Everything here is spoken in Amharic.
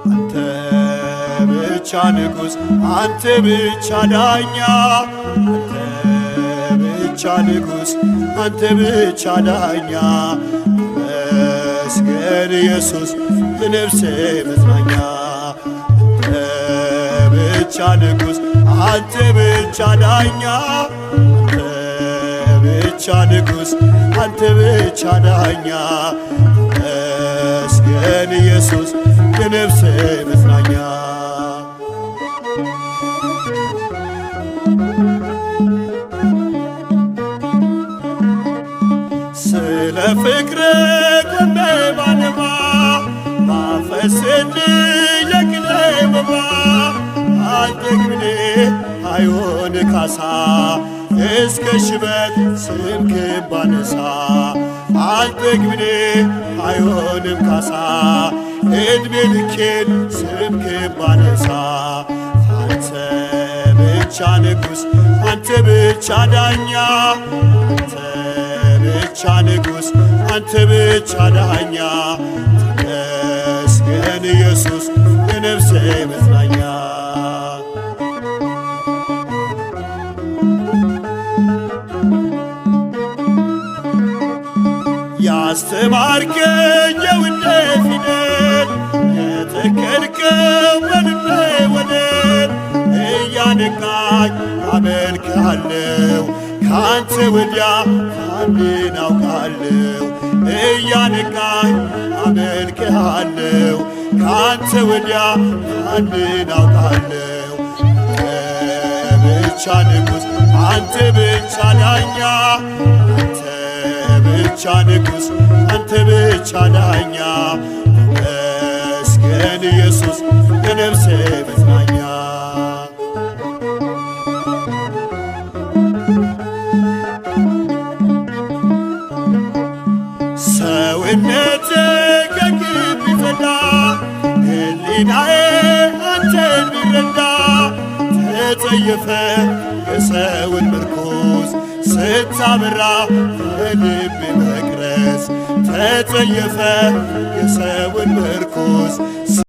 አንተ ብቻ ንጉሥ፣ አንተ ብቻ ዳኛ፣ አንተ ብቻ ንጉሥ፣ አንተ ብቻ ዳኛ። ተመስገን ኢየሱስ የነፍሴ መጽናኛ። አንተ ብቻ ንጉሥ፣ አንተ ብቻ ዳኛ፣ አንተ ብቻ ንጉሥ፣ አንተ ብቻ ዳኛ። ተመስገን ኢየሱስ የነፍሴ መጽናኛ። ስለ ፍቅር ቆሜ ባነባ፣ ባፈስልህ የቅኔ ወባ፣ አልጠግብኔ አይሆን ካሳ፣ እስከ ሽበት ስምህን ባነሳ። አልጠግብኔ አይሆንም ካሳ፣ ዕድሜ ልኬን ስምህን ባነሳ። አንተ ብቻ ንጉሥ፣ አንተ ብቻ ዳኛ፣ አንተ ብቻ ንጉሥ፣ አንተ ብቻ ዳኛ። ተመስገን ኢየሱስ የነፍሴ መጽናኛ። ያስተማርከኝ የውዴ ፊደል፣ የተከልከው በልቤ ወደል፣ እያነቃኝ አመልክሃለሁ፣ ካንተ ወዲያ ማንን አውቃለሁ? እያነቃኝ አመልክሃለሁ፣ ካንተ ወዲያ ማንን አውቃለሁ? አንተ ብቻ ንጉሥ፣ አንተ ብቻ ዳኛ፣ አንተ ብቻ ንጉሥ፣ አንተ ብቻ ዳኛ። ተመስገን ኢየሱስ የነፍሴ መጽናኛ። ሰውነቴ ከግብ ቢጸዳ፣ ሕሊናዬ አንተን ቢረዳ፣ ተጸየፈ የሰውን ምርኩዝ፣ ስታበራ የልቤ መቅረዝ። ተጸየፈ የሰውን ምርኩዝ፣